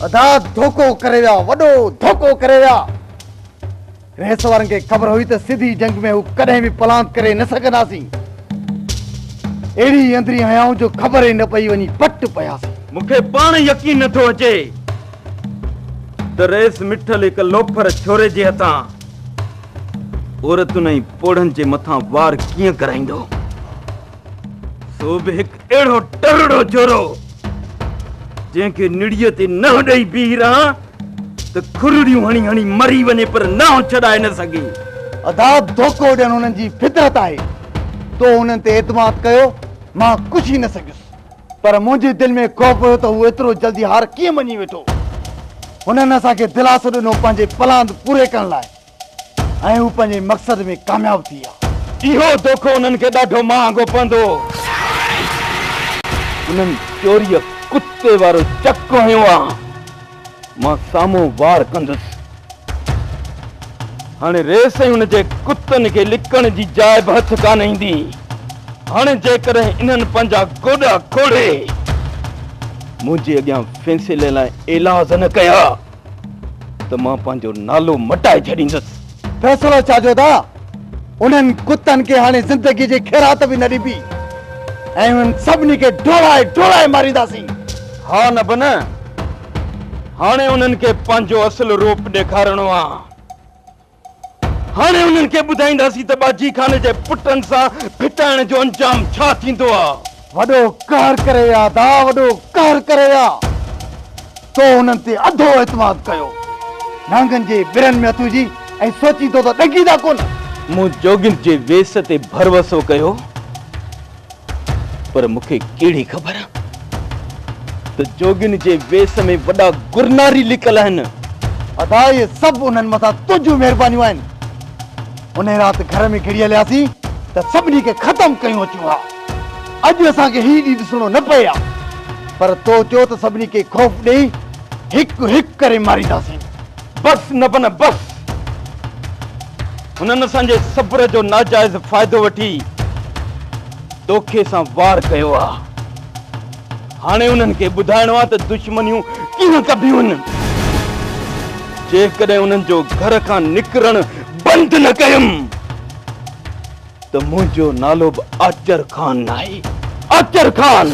ادا ڌوڪو ڪري ويا، وڏو ڌوڪو ڪري ويا. رئيس وارن کي خبر هئي ته سڌي جنگ ۾ هو ڪڏهن به پلاند ڪري نه سگهنداسين. اهڙي اندرين هنيائون جو خبر ئي نه پئي وڃي پٽ پياسين. مون کي پاڻ يقين نه ٿو اچي ته رئيس مٺل هڪ لوفر ڇوري جي هٿان عورتن ۽ پوڙهن جي مٿان وار ڪيئن ڪرائيندو. سو به هڪ اهڙو ٽرڙو ڇورو جنهن کي نڙيء تي ننهن ڏئي بيهي رهان ته کرڙيون هڻي هڻي مري وڃي پر نانء ڇڏائي نه سگهي. ادا ڌوڪو ڏيڻ انهن جي فطرت آهي. تو انهن تي اعتماد ڪيو، مان ڪڇي نه سگهيس. پر منهنجي دل ۾ خوف هيو ته هو ايترو جلدي هار ڪيئن مڃي ويٺو. هنن اسان کي دلاسو ڏنو پنهنجي پلاند پوري ڪرڻ لاء ۽ هو پنهنجي مقصد ۾ ڪامياب ٿي ويا. اهو دوکو انهن کي ڏاڍو مهانگو پوندو. انهن چوريء ڪتي وارو چڪ هنيو آ. مان سامهون وار ڪندس. هاڻي ريس ۽ ان جي ڪتن کي لڪڻ جي جاء به هٿ ڪانه ايندي. هاڻي جيڪڏهن انهن پنهنجا گوڏا کوڙي منهنجي اڳيان فيصلي لاء ايلاز نه ڪيا ته مان پنهنجو نالو مٽائي ڇڏيندس. فيصلو ڇا جو ادا؟ انهن ڪتن کي هاڻي زندگيء جي خيرات به نه ڏبي ۽ انهن سڀني کي ڊوڙائي ڊوڙائي مارينداسين. ها نه بنهه، هاڻي انهن کي پنهنجو اصل روپ ڏيکارڻو آ. هاڻي انهن کي ٻڌائينداسين ته ٻاجهي خان جي پٽن سان ڦٽائڻ جو انجام ڇا ٿيندو آ. وڏو قهر ڪري ويا ادا، وڏو قهر ڪري ويا. تو انهن تي اڌو اعتماد ڪيو. نانگن جي ٻرن ۾ هٿ وجهي ۽ سوچين ٿو ته ڏنگيندا ڪونه. مون جوڳين جي ويس تي ڀروسو ڪيو. پر مون کي ڪهڙي خبر ته جوڳين جي ويس ۾ وڏا گرناري لڪل آهن. ادا اهي سڀ انهن مٿان تنهنجون مهربانيون آهن. انهي رات گهر ۾ گهڙي هلياسين ته سڀني کي ختم ڪيون اچون ها. اڄ اسان کي هي ڏينهن ڏسڻو نه پئي ها. پر تو چيو ته سڀني کي خوف ڏيئي هڪ هڪ ڪري مارينداسين. بس نبن بس. هنن اسان جي صبر جو ناجائز فائدو وٺي دوکي سان وار ڪيو آ. هاڻي انهن کي ٻڌائڻو آ ته دشمنيون ڪيئن ڪبيون. جيڪڏهن انهن جو گهر کان نڪرڻ بند نه ڪيم ته منهنجو نالو به آچر خان ناهي. آچر خان!